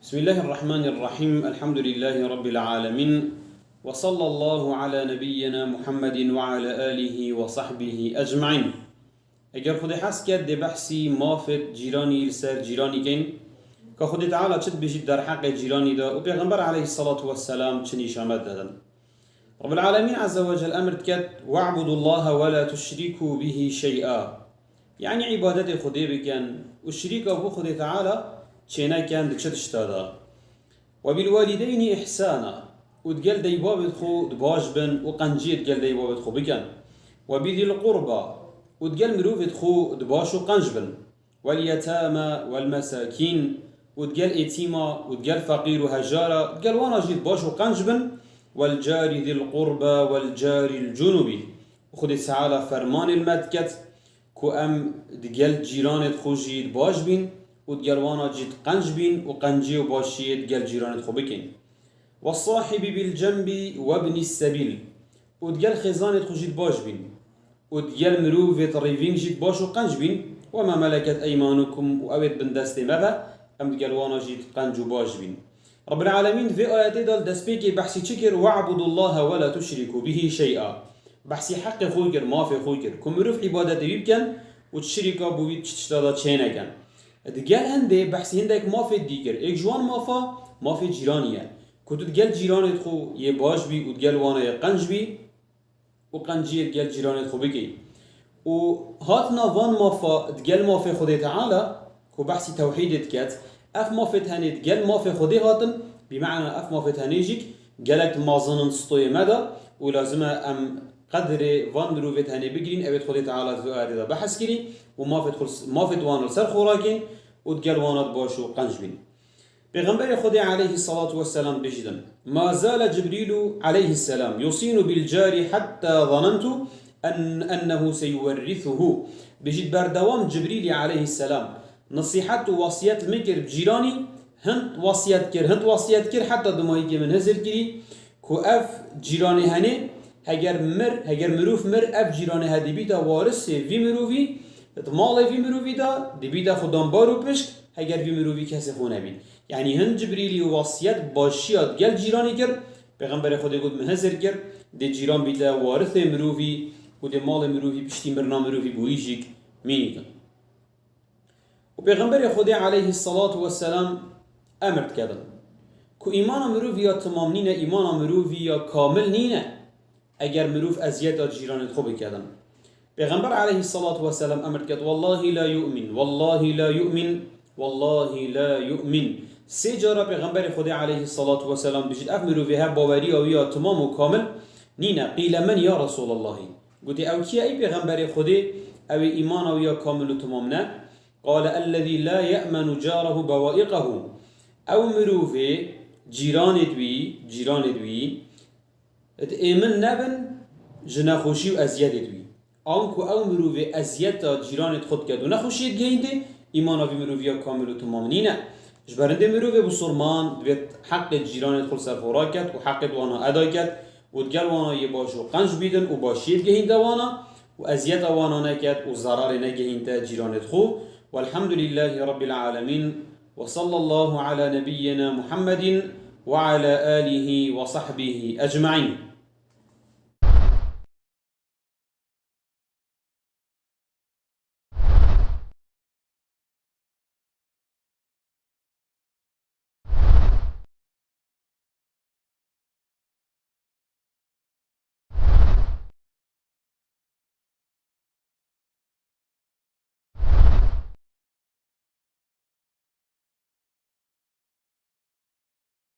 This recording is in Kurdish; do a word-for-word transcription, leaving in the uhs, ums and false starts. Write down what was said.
بسم الله الرحمن الرحيم. الحمد لله رب العالمين. وصلى الله على نبينا محمد وعلى آله وصحبه أجمعين. Eger Xwedê hez ket, dê behsî mafê cîranî li ser cîranî kein. Ka Xwedê Teala çi dibêjît derheqê cîranî de û Pêxember aleyhisselatu vesselam çi nîşanet didin. Rabbil Alemin Azze ve Cel emir diket, "Ve'budullaha ve la tuşriku bihi şey'a." Yanî îbadetê Xwedê bikin û şirîka bo Xwedê Teala çênekin di çi tişta de. "Ve bil walideyni ihsana." Û digel deybabêt xwe di baş bin û qenciyê digel deybabêt xwe bikin. "Ve bi zil qurba." Û digel mirovêt xwe di baş û qenc bin. "Vel yetama vel mesakin." Û digel êtîma û digel feqîr û hejara, digel wana jî di baş û qenc bin. "Vel cari zil qurba vel caril cunubi." Û Xwedê Teala fermanê li me diket ku em digel cîranêt xwe jî di baş bîn û digel wana jî di qenc bîn û qenciyê û başiyê digel cîranêt xwe bikin. "Ve sahibi bil cenbi ve bnis sebil." Û digel xêzanêt xwe jî di baş bîn. Û digel mirovêt rîvîng jî di baş û qenc bîn. "Ve ma meleket eymanukum." Û ewêt bin destê me ve, em digel wana jî di qenc û baş bîn. Rabbil Alemin vê ayetê de li destpêkê behsî çi kir? "Ve'budullaha ve la tuşriku bihi şey'a." Behsî heqê xwe kir, mafê xwe kir. Ku mirov îbadetê wî bikin û şirîka bo wî çi tişta de çênekin. Digel hindê behsî hindek mafê dî kir. Êk ji wan mafa, mafê cîranî ye. Ku tu digel cîranêt xwe yê baş bî û digel wana yê qenc bî, û qenciyê digel cîranêt xwe bikî. Û hatina van mafa digel mafê Xwedê Teala, ku behsî tewhîdê diket, ev mafê tenê digel mafê Xwedê hatin, bîmena ev mafê tenê jîk gelek mezin in stoyê me de û lazim e em qedrê van mirovê tenê bigirîn, ewêt Xwedê Teala di vê ayetê de behs kirî û mafêt xwe, mafêt wan li ser xwe rakên û digel wana di baş û qenc bîn. Pêxemberê Xwedê aleyhisselatu vesselam bêjîdin, "Ma zale Cibrîlu aleyhisselam yusînu bil cari hatta zanentu en-, ennehu seyuwerrithuhu." Bêjît berdewam Cibrîlî aleyhisselam nesîhet û wasiyet li min kir bi cîranî, hind wasiyet kir, hind wasiyet kir, heta dimayîkê min hizir kirî ku ev cîranê henê, heger mir, heger mirov mir, ev cîranê he dibîte warisê vî mirovî, di malê vî mirovî de dibîte xwedanbar û pişk, heger vî mirovî kesê xwe nebît. Yanî hin Cibrîlî wasiyet başiya digel cîranî kir, Pêxemberê Xwedê got, "Min hizir kir, dê cîran bîte warisê mirovî û dê malê mirovî piştî mirina mirovî bo wî jîk mînîtin." Û Pêxemberê Xwedê aleyhisselatu vesselam emir diketin ku îmana mirovî ya timam nîne, îmana mirovî ya kamil nîne, eger mirov eziyeta cîranê xwe biketin. Pêxember aleyhisselatu vesselam emir diket, "Wallahi la yu'min, wallahi la yu'min, wallahi la yu'min." Sê cara Pêxemberê Xwedê aleyhisselatu vesselam dijît, ev mirovê he baweriya wî ya timam û kamil nîne. Qîle men ya Resûlallahî? Gotê, ew kî ye ey Pêxemberê Xwedê, ew ê îmana wî ya kamil û timam ne? Qale ellezî la ye'menu carehu bawaiqehu. Ew mirovê cîranê wî, cîranê wî, di êmin nebin ji nexweşî û eziyetê wî. Anku ew mirovê eziyeta cîranê xwe diket û nexweşiyê digehîndê, îmana vî mirovî ya kamil û timam nîne. Ji ber hindê mirovê bisurman divêt heqê cîranê xwe li ser xwe raket û heqê wana eda ket û digel wana yê baş û qenc bîdin û başiyê digehînde wana û eziyeta wana neket û zerarê negehînte cîranê xwe. Welhamdulîllahî Rabbil Alemin. Ve sallallahu ala nebiyyina Muhammedin ve ala alihi ve sahbihi ecmaîn.